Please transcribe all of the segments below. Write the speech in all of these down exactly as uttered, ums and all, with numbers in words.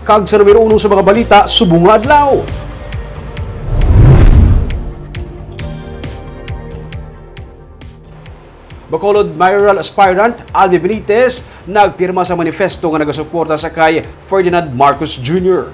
Kag sa numero uno sa mga balita subong nga adlaw, Bacolod mayoral aspirant Albi Benitez nagpirma sa manifesto nga nagasuporta sa kay Ferdinand Marcos Junior.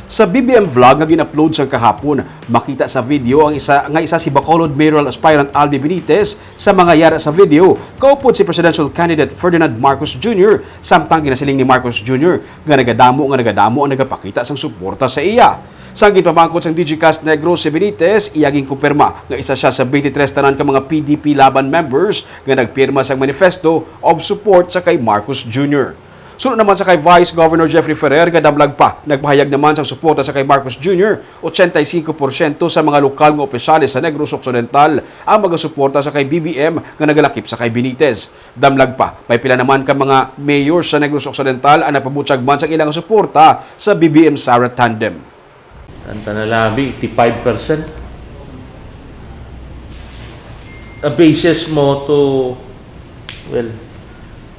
Sa B B M vlog nga gin-upload sang kahapon, makita sa video ang isa nga isa si Bacolod mayoral aspirant Albi Benitez. Sa mga yara sa video, kaupod si presidential candidate Ferdinand Marcos Junior, samtang ginasiling ni Marcos Junior nga nagadamo nga nagadamo ang nagapakita sang suporta sa iya. Sang ginpamangkot sang Digicast Negros si Benitez, iya ginkumpirma nga isa sia sa twenty-three tanan ka mga P D P Laban members nga nagpirma sang manifesto of support sa kay Marcos Junior. Suno naman sa kay Vice Governor Jeffrey Ferrer nga damlag pa, nagpahayag naman sang suporta sa kay Marcos Junior, ochenta y cinco porsyento sa mga lokal nga opisyales sa Negros Occidental ang magasuporta sa kay B B M nga nagalakip sa kay Benitez. Damlag pa, may pila naman ka mga mayor sa Negros Occidental ang nagpabutyag man sang ilang suporta sa B B M Sara tandem. Ang tanalabi, eighty-five percent. A basis mo to, well,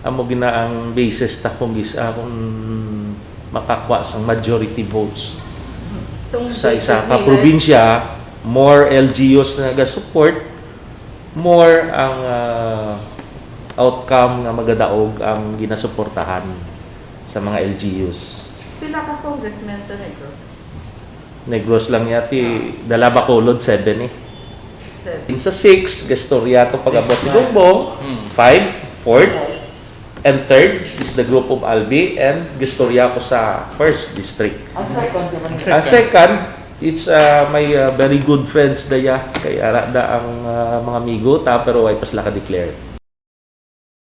amo gina ang basis ta kung gis ah, kung makakuha sang majority votes. So, sa isa ka basis nila probinsya, more L G Us na nagasupport, more ang ah, outcome nga magadaog ang ginasuportahan sa mga L G Us. Pila ka congressmen sa Negros? Negros lang yati, dala Bacolod, seven eh. Seven. Sa six, gastorya to pag-abot ni Bongbong. Hmm. Five, fourth, and third is the group of Albi, and gastorya ko sa first district. Ang second, di ba? Ang second, it's uh, my uh, very good friends daya, kay ara da ang uh, mga amigo ta, pero way pa sila ka-declare.